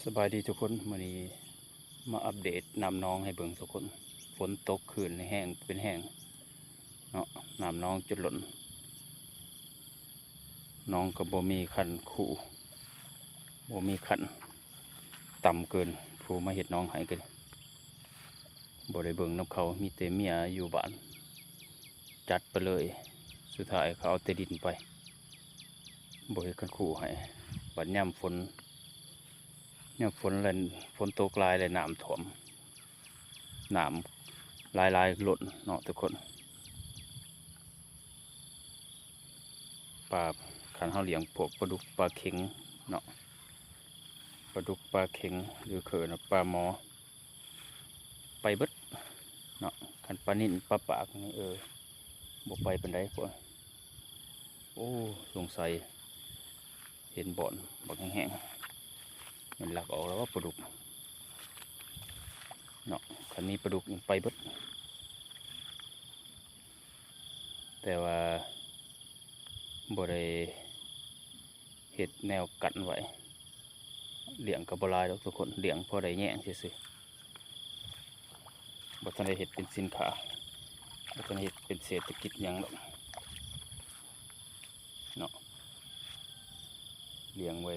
ສະບາຍດີທຸກຄົນ, ມື້ນີ້ມາອັບເດດນ້ຳໜອງໃຫ້ເບິ່ງທຸກຄົນ. ຝົນຕົກຄືນແຮງເປັນແຮງເນາະ, ນ້ຳໜອງຈົນລົ້ນ, ໜອງກໍບໍ່ມີຄັນຄູ, ບໍ່ມີຄັນຕ່ຳເກີນ. ຜູ້ມາເຮັດໜອງໃຫ້ກໍບໍ່ໄດ້ເບິ່ງນຳເຂົາ, ມີແຕ່ເມຍຢູ່ບ້ານ ຈັດໄປເລີຍ. ສຸດທ້າຍເຂົາເອົາແຕ່ດິນໄປ, ບໍ່ເຮັດຄັນຄູໃຫ້. ບັດຍາມຝົນ ຍາມຝົນແລ້ວ ຝົນຕົກຫຼາຍແລ້ວນ້ຳຖ້ວມ, ນ້ຳຫຼາຍໆລົ້ນເນາະທຸກຄົນ. ປາ ຄັນເຮົາລ້ຽງພວກປາດຸກ ປາເຂັງເນາະ, ປາດຸກ ປາເຂັງ ຫຼືເອີ້ນວ່າປາໝໍ ໄປເບິດເນາະ. ຄັນປານິນ ປາປາກນີ້ ເອີ ບໍ່ໄປປານໃດພວກ. ໂອ້ ສົງໄສເຫັນບ່ອນບັກແຮງໆ, ມັນລັກອອກແລ້ວວ່າປາດຸກເນາະ. ຄັນມີປາດຸກນີ້ໄປເບິດ, ແຕ່ວ່າບໍ່ໄດ້ເຮັດແນວກັ້ນໄວ້. ລ້ຽງກໍບໍ່ຫຼາຍດອກທຸກຄົນ, ລ້ຽງພໍໄດ້ແຍງຊື່ໆ. ບໍ່ທັນໄດ້ເຮັດເປັນສິນຄ້າ, ບໍ່ທັນໄດ້ເຮັດເປັນເສດຖະກິດຫຍັງດອກເນາະ. ລ້ຽງໄວ້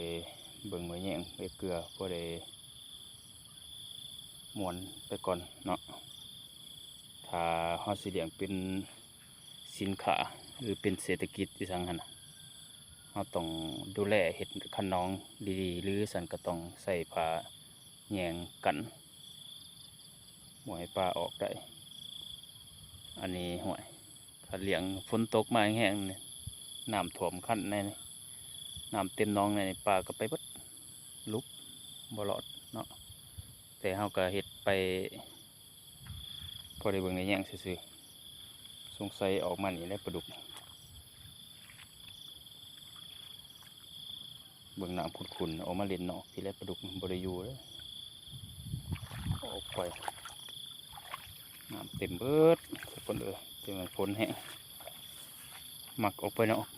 ເບິ່ງໄວ້ແຍງໄວ້ເກືອ ພໍໄດ້ມ່ວນໄປກ່ອນເນາະ. ຖ້າເຮົາຊິລ້ຽງເປັນສິນຄ້າ ຫຼືເປັນເສດຖະກິດອີ່ຫຍັງຫັ້ນນະ, ເຮົາຕ້ອງດູແລເຮັດຄັນໜອງດີໆ ຫຼືຊັ້ນກໍຕ້ອງໃສ່ຜ້າ ແຍງກັນບໍ່ໃຫ້ປາອອກໄດ້. ອັນນີ້ ຫ້ວຍ ຄັນລ້ຽງຝົນຕົກມາແຮງໆນີ້ ນ້ຳຖ້ວມຄັນໃນນີ້ ນ້ຳເຕັມໜອງໃນນີ້ ປາກໍໄປເບິດ, ຫຼຸບບໍ່ລອດເນາະ. ແຕ່ເຮົາກໍເຮັດໄປ ພໍໄດ້ເບິ່ງໄດ້ແຍງຊື່ໆ. ສົງໄສອອກມານີ້ແຫຼະປາດຸກ. ເບິ່ງນ້ຳຂຸ່ນໆ ອອກມາຫຼິ້ນນອກພີ້ແຫຼະປາດຸກ, ບໍ່ໄດ້ຢູ່ເດ້ ອອກໄປ. ນ້ຳເຕັມເບິດທຸກຄົນເອີຍ, ແຕ່ມັນຝົນແຮງ ມັກອອກໄປນອກ.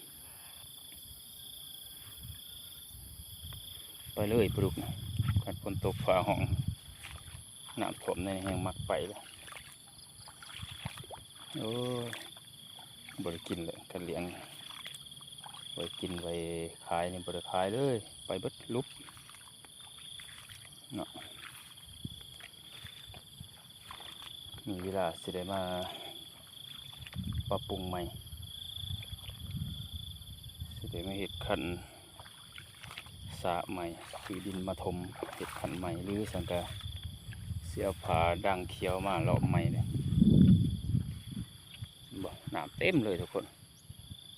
ໄປເລີຍປາດຸກ, ຄັນຝົນຕົກຟ້າຮ້ອງ ນ້ຳຖ້ວມໃນແຮງມັກໄປເລີຍ. ໂອ້ຍ ບໍ່ໄດ້ກິນເລີຍ, ຄັນລ້ຽງໄວ້ກິນໄວ້ຂາຍນີ້ບໍ່ໄດ້ຂາຍເລີຍ, ໄປເບິດ ຫຼຸບເນາະ. ມີເວລາຊິໄດ້ມາປັບປຸງໃໝ່, ຊິໄດ້ມາເຮັດຄັນ ສະໃໝ່, ຊື້ດິນມາຖົມເຮັດຄັນໃໝ່ ຫຼືຊັ້ນກະຊິເອົາຜ້າດ່າງຂຽວມາລ້ອມໃໝ່ເດ້. ເຫັນບໍ່? ນ້ຳເຕັມເລີຍທຸກຄົນ,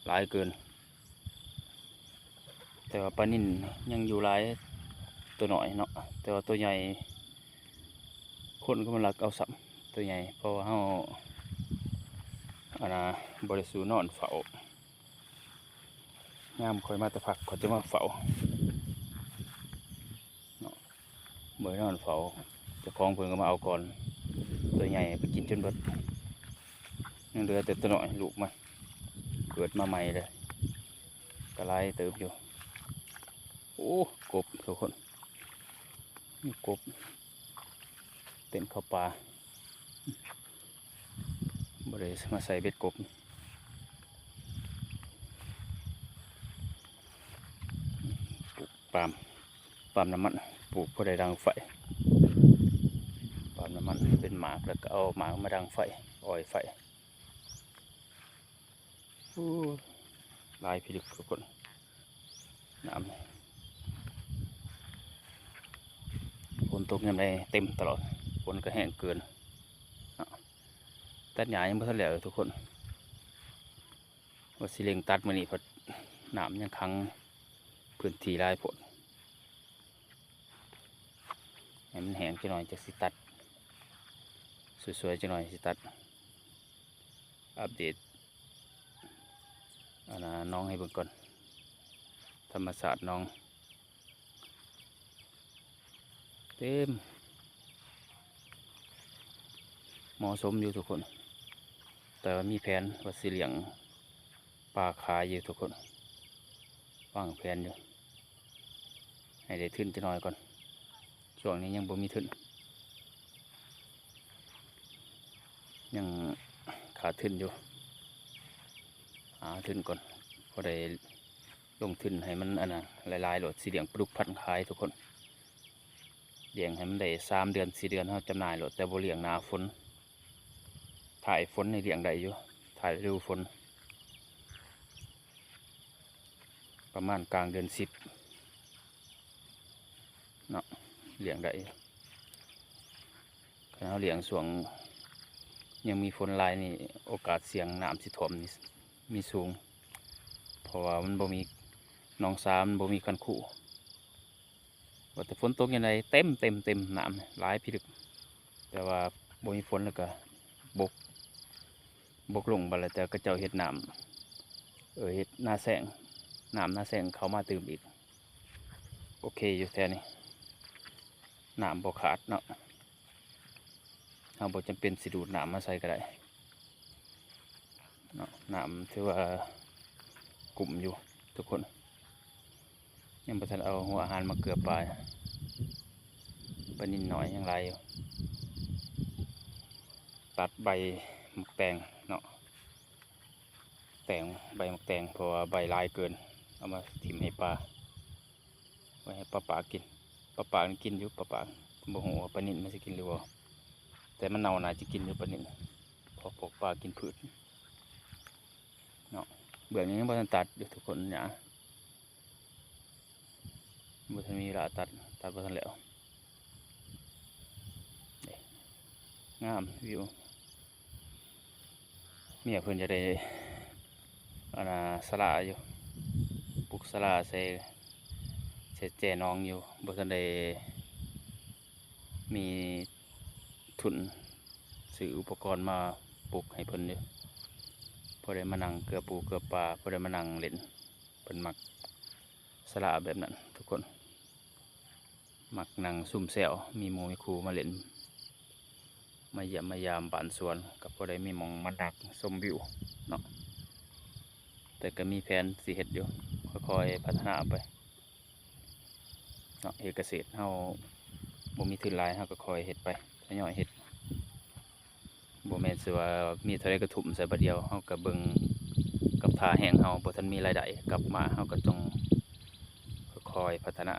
ຫຼາຍເກີນ. ແຕ່ວ່າປານິນຍັງຢູ່ຫຼາຍ, ໂຕນ້ອຍເນາະ, ແຕ່ວ່າໂຕໃຫຍ່ ຄົນກໍມາລັກເອົາຊ້ຳ ໂຕໃຫຍ່, ເພາະວ່າເຮົາ ອັນນ່າ ບໍ່ໄດ້ສູ່ນອນເຝົ້າ. ຍາມຂ້ອຍມາແຕ່ພັກ ຂ້ອຍຈະມາເຝົ້າເນາະ, ບໍ່ໄດ້ນອນເຝົ້າ. ເຈົ້າຂອງເພິ່ນກໍມາເອົາກ່ອນ, ໂຕໃຫຍ່ໄປກິນຈົນເບິດ, ຍັງເຫຼືອແຕ່ໂຕນ້ອຍ ລູກມັນເກີດມາໃໝ່ເດ້, ກໍຫຼາຍເຕີບຢູ່. ໂອ້ ກົບທຸກຄົນ, ມີກົບ ເຕັ້ນເຂົ້າປ່າ, ບໍ່ໄດ້ມາໃສ່ເບັດກົບ. ປູກປາມ, ປາມນ້ຳມັນ, ປູກພໍໄດ້ດັງໄຟ. ປາມນ້ຳມັນເປັນໝາກ ແລ້ວກໍເອົາໝາກມາດັງໄຟ, ອອຍໄຟ. ໂອ້ ຫຼາຍພິລຶກທຸກຄົນ, ນ້ຳ ຝົນຕົກຍາມໃດເຕັມຕະຫຼອດ, ຝົນກໍແຮງເກີນເນາະ. ຕັດຫຍ້າຍັງບໍ່ທັນແລ້ວທຸກຄົນ, ວ່າຊິເລັ່ງຕັດມື້ນີ້ ເພາະນ້ຳຍັງຂັງພື້ນທີ່ຫຼາຍໂພດ. ໃຫ້ມັນແຫ້ງຈັກໜ່ອຍ ຈັ່ງຊິຕັດ, ສວຍໆ ຈັກໜ່ອຍຊິຕັດ. ອັບເດດ ອັນນ່າ ໜອງໃຫ້ເບິ່ງກ່ອນ, ທຳມະຊາດໜອງເຕັມ, ເໝາະສົມຢູ່ທຸກຄົນ. ແຕ່ວ່າມີແຜນວ່າຊິລ້ຽງປາຂາຍຢູ່ທຸກຄົນ, ວາງແຜນຢູ່ ໃຫ້ໄດ້ທຶນຈັກໜ່ອຍກ່ອນ. ຊ່ວງນີ້ຍັງບໍ່ມີທຶນ ຍັງຂາດທຶນຢູ່ ຫາທຶນກ່ອນ ພໍໄດ້ລົງທຶນໃຫ້ມັນອັນນັ້ນຫຼາຍໆໂລດ ຊິລ້ຽງປາດຸກພັນຂາຍທຸກຄົນ ລ້ຽງໃຫ້ມັນໄດ້ສາມເດືອນສີ່ເດືອນ ເຮົາຈຳໜ່າຍໂລດ ແຕ່ບໍ່ລ້ຽງໜ້າຝົນ ທ້າຍຝົນນີ້ລ້ຽງໄດ້ຢູ່ ທ້າຍລະດູຝົນ ປະມານກາງເດືອນສິບເນາະ ລ້ຽງໄດ້ຢູ່ ຄັນເຮົາລ້ຽງຊ່ວງຍັງມີຝົນຫຼາຍນີ້ ໂອກາດສ່ຽງນ້ຳຊິຖ້ວມນີ້ມີສູງ ເພາະວ່າມັນບໍ່ມີໜອງສາ ມັນບໍ່ມີຄັນຄູ ວ່າແຕ່ຝົນຕົກຍາມໃດເຕັມ ເຕັມ ເຕັມ ນ້ຳຫຼາຍພິລຶກ ແຕ່ວ່າບໍ່ມີຝົນແລ້ວກໍບົກ ບົກລົງ ບາດແລ້ວແຕ່ເຂົາເຈົ້າເຮັດນ້ຳ ເອີ ເຮັດນາແຊງ ນ້ຳນາແຊງເຂົ້າມາຕື່ມອີກ ໂອເຄຢູ່ແຖວນີ້ ນ້ຳບໍ່ຂາດເນາະ ເຮົາບໍ່ຈຳເປັນຊິດູດນ້ຳມາໃສ່ກໍໄດ້ເນາະ ນ້ຳຖືວ່າກຸ້ມຢູ່ທຸກຄົນ ຍັງບໍ່ທັນເອົາຫົວອາຫານມາເກືອປາ ປານິນນ້ອຍຍັງຫຼາຍຢູ່ ຕັດໃບໝາກແຕງເນາະ ແຕງ ໃບໝາກແຕງ ເພາະວ່າໃບຫຼາຍເກີນ ເອົາມາຖິ້ມໃຫ້ປາ ໄວ້ໃຫ້ປາປາກກິນ ປາປາກນີ້ກິນຢູ່ ປາປາກ ບໍ່ຮູ້ວ່າປານິນມັນຊິກິນຫຼືບໍ່ ແຕ່ມັນເນົ່າໜ້າຈະກິນຢູ່ປານິນ ເພາະພວກປາກິນພືດເນາະ ເບື້ອງນີ້ຍັງບໍ່ທັນຕັດຢູ່ທຸກຄົນ ຫຍ້າ ບໍ່ທັນມີເວລາຕັດ ຕັດບໍ່ທັນແລ້ວ ນີ້ ງາມວິວ ເມຍເພິ່ນຈະໄດ້ ອັນນ່າ ສາລາຢູ່ ປຸກສາລາໃສ່ ໃສ່ແຈໜອງຢູ່ ບໍ່ທັນໄດ້ມີທຶນຊື້ອຸປະກອນມາປຸກໃຫ້ເພິ່ນຢູ່ ພໍໄດ້ມານັ່ງເກືອປູເກືອປາ ພໍໄດ້ມານັ່ງຫຼິ້ນ ເພິ່ນມັກສາລາແບບນັ້ນທຸກຄົນ ມັກນັ່ງຊຸມແຊວ ມີໝູ່ມີຄູ່ມາຫຼິ້ນ ມາຢ້ຽມມາຢາມບ້ານສວນ ກໍພໍໄດ້ມີໝ່ອງມານັ່ງຊົມວິວເນາະ ແຕ່ກໍມີແຜນຊິເຮັດຢູ່ ຄ່ອຍໆພັດທະນາໄປເນາະ ເຮັດກະເສດ ເຮົາບໍ່ມີທຶນຫຼາຍ ເຮົາກໍຄ່ອຍເຮັດໄປ ທະຍອຍເຮັດ ບໍ່ແມ່ນຊິວ່າມີເທົ່າໃດກໍທຸ່ມໃສ່ບາດດຽວ ເຮົາກໍເບິ່ງກັບທ່າແຮງເຮົາ ບໍ່ທັນມີລາຍໄດ້ກັບມາ ເຮົາກໍຕ້ອງຄ່ອຍໆພັດທະນາ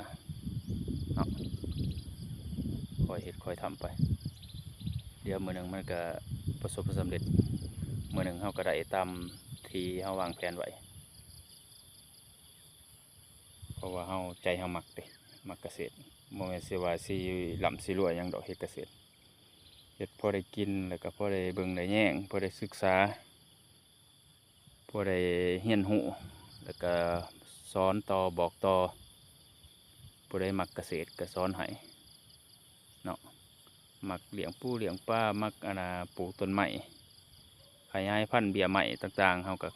ເນາະ ຄ່ອຍເຮັດຄ່ອຍທຳໄປ ດຽວມື້ໜຶ່ງມັນກໍປະສົບຜົນສຳເລັດ ມື້ໜຶ່ງເຮົາກໍໄດ້ຕາມທີ່ເຮົາວາງແຜນໄວ້ ເພາະວ່າເຮົາ ໃຈເຮົາມັກເດ້ ມັກກະເສດ ບໍ່ແມ່ນຊິວ່າຊິລ່ຳຊິລວຍຫຍັງດອກ ເຮັດກະເສດ ເຮັດພໍໄດ້ກິນ ແລ້ວກໍພໍໄດ້ເບິ່ງໄດ້ແຍງ ພໍໄດ້ສຶກສາ ພໍໄດ້ຮຽນຮູ້ ແລ້ວກໍສອນຕໍ່ບອກຕໍ່ ຜູ້ໃດມັກກະເສດກໍສອນໃຫ້ເນາະ ມັກລ້ຽງປູລ້ຽງປາ ມັກອັນນ່າ ປູກຕົ້ນໄມ້ ຂະຫຍາຍພັນເບ້ຍໄມ້ຕ່າງໆ ເຮົາກໍ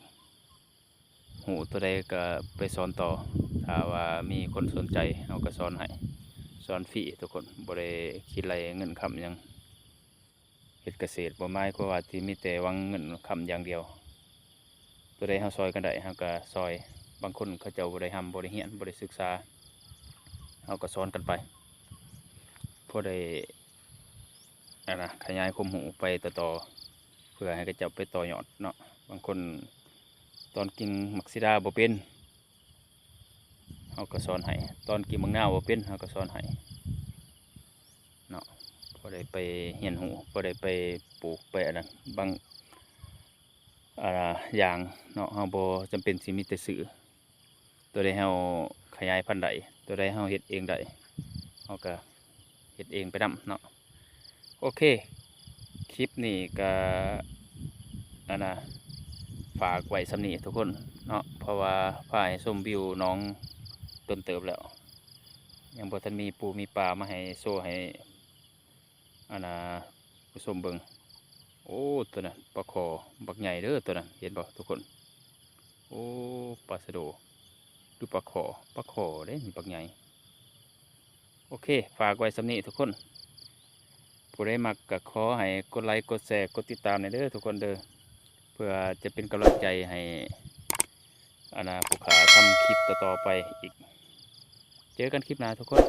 ຮູ້ຕົວໃດກໍໄປສອນຕໍ່ ຖ້າວ່າມີຄົນສົນໃຈເຮົາກໍສອນໃຫ້ ສອນຟຣີທຸກຄົນ ບໍ່ໄດ້ຄິດໄລ່ເງິນຄຳຫຍັງ ເຮັດກະເສດບໍ່ໝາຍຄວາມວ່າຊິມີແຕ່ຫວັງເງິນຄຳຢ່າງດຽວ ຕົວໃດເຮົາຊ່ອຍກັນໄດ້ເຮົາກໍຊ່ອຍ ບາງຄົນເຂົາເຈົ້າບໍ່ໄດ້ຮ່ຳ ບໍ່ໄດ້ຮຽນ ບໍ່ໄດ້ສຶກສາ ເຮົາກໍສອນກັນໄປ ພໍໄດ້ ອັນນ່າ ຂະຫຍາຍຄວາມຮູ້ໄປຕໍ່ໆ ເພື່ອໃຫ້ເຂົາເຈົ້າໄປຕໍ່ຍອດເນາະ ບາງຄົນຕອນກິນໝາກສີດາບໍ່ເປັນ ເຮົາກໍສອນໃຫ້ ຕອນກິນໝາກນາວບໍ່ເປັນ ເຮົາກໍສອນໃຫ້ເນາະ ພໍໄດ້ໄປຮຽນຮູ້ ພໍໄດ້ໄປປູກໄປອັນນັ້ນ ບາງ ອ່າ ຢ່າງເນາະ ເຮົາບໍ່ຈຳເປັນຊິມີແຕ່ຊື້ ຕົວໃດເຮົາຂະຫຍາຍພັນໄດ້ ຕົວໃດເຮົາເຮັດເອງໄດ້ ເຮົາກໍເຮັດເອງໄປນຳເນາະ ໂອເຄ ຄລິບນີ້ກໍ ອັນນ່າ ຝາກໄວ້ສ່ຳນີ້ທຸກຄົນເນາະ ເພາະວ່າພາໃຫ້ຊົມວິວໜອງດົນເຕີບແລ້ວ ຍັງບໍ່ທັນມີປູມີປາມາໃຫ້ໂຊໃຫ້ ອັນນ່າ ຜູ້ຊົມເບິ່ງ ໂອ້ ຕົວນັ້ນປາຄໍບັກໃຫຍ່ເດີ ຕົວນັ້ນ ເຫັນບໍ່ທຸກຄົນ ໂອ້ ປາຊະໂດ ຫຼືປາຄໍ ປາຄໍເດ້ ບັກໃຫຍ່ ໂອເຄ ຝາກໄວ້ສ່ຳນີ້ທຸກຄົນ ຜູ້ໃດມັກກໍຂໍໃຫ້ກົດໄລ ກົດແຊ ກົດຕິດຕາມແດ່ເດີທຸກຄົນເດີ ເພື່ອຈະເປັນກຳລັງໃຈໃຫ້ ອັນນ່າ ຜູ້ຂ້າທຳຄລິບຕໍ່ໆໄປອີກ ເຈີກັນຄລິບໜ້າທຸກຄົນ